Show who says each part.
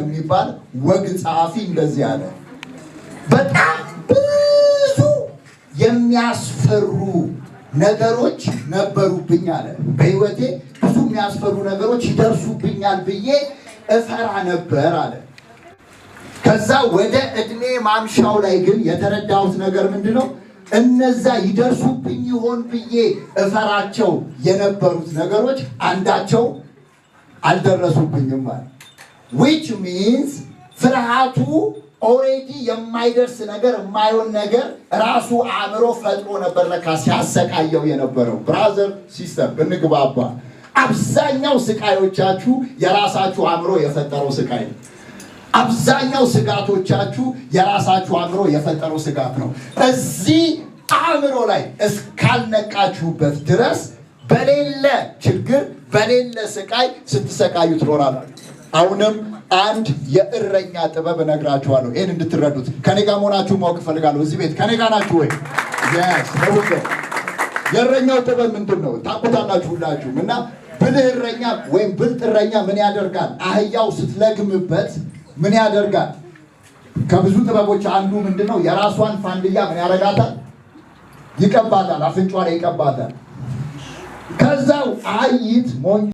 Speaker 1: የሚባል ወግ ጸሐፊ እንደዚህ አለ። በጣም ብዙ የሚያስፈሩ ነገሮች ነበሩብኝ አለ። በሕይወቴ ብዙ የሚያስፈሩ ነገሮች ይደርሱብኛል ብዬ እፈራ ነበር አለ። ከዛ ወደ እድሜ ማምሻው ላይ ግን የተረዳሁት ነገር ምንድን ነው? እነዛ ይደርሱብኝ ይሆን ብዬ እፈራቸው የነበሩት ነገሮች አንዳቸው አልደረሱብኝም ማለት፣ which means ፍርሃቱ already የማይደርስ ነገር፣ የማይሆን ነገር ራሱ አእምሮ ፈጥሮ ነበር ለካ ሲያሰቃየው የነበረው። Brother, sister፣ ብንግባባ አብዛኛው ስቃዮቻችሁ የራሳችሁ አእምሮ የፈጠረው ስቃይ ነው። አብዛኛው ስጋቶቻችሁ የራሳችሁ አእምሮ የፈጠረው ስጋት ነው። እዚህ አእምሮ ላይ እስካልነቃችሁበት ድረስ በሌለ ችግር፣ በሌለ ስቃይ ስትሰቃዩ ትኖራላችሁ። አሁንም አንድ የእረኛ ጥበብ እነግራችኋለሁ። ይህን እንድትረዱት ከኔ ጋር መሆናችሁ ማወቅ እፈልጋለሁ። እዚህ ቤት ከኔ ጋር ናችሁ ወይ? Yes። የእረኛው ጥበብ ምንድን ነው? ታውቁታላችሁ ሁላችሁም። እና ብልህ እረኛ ወይም ብልጥ እረኛ ምን ያደርጋል? አህያው ስትለግምበት ምን ያደርጋል? ከብዙ ጥበቦች አንዱ ምንድን ነው? የራሷን ፋንድያ ምን ያደርጋታል? ይቀባታል። አፍንጫዋ ላይ ይቀባታል። ከዛው አህይት ሞኝ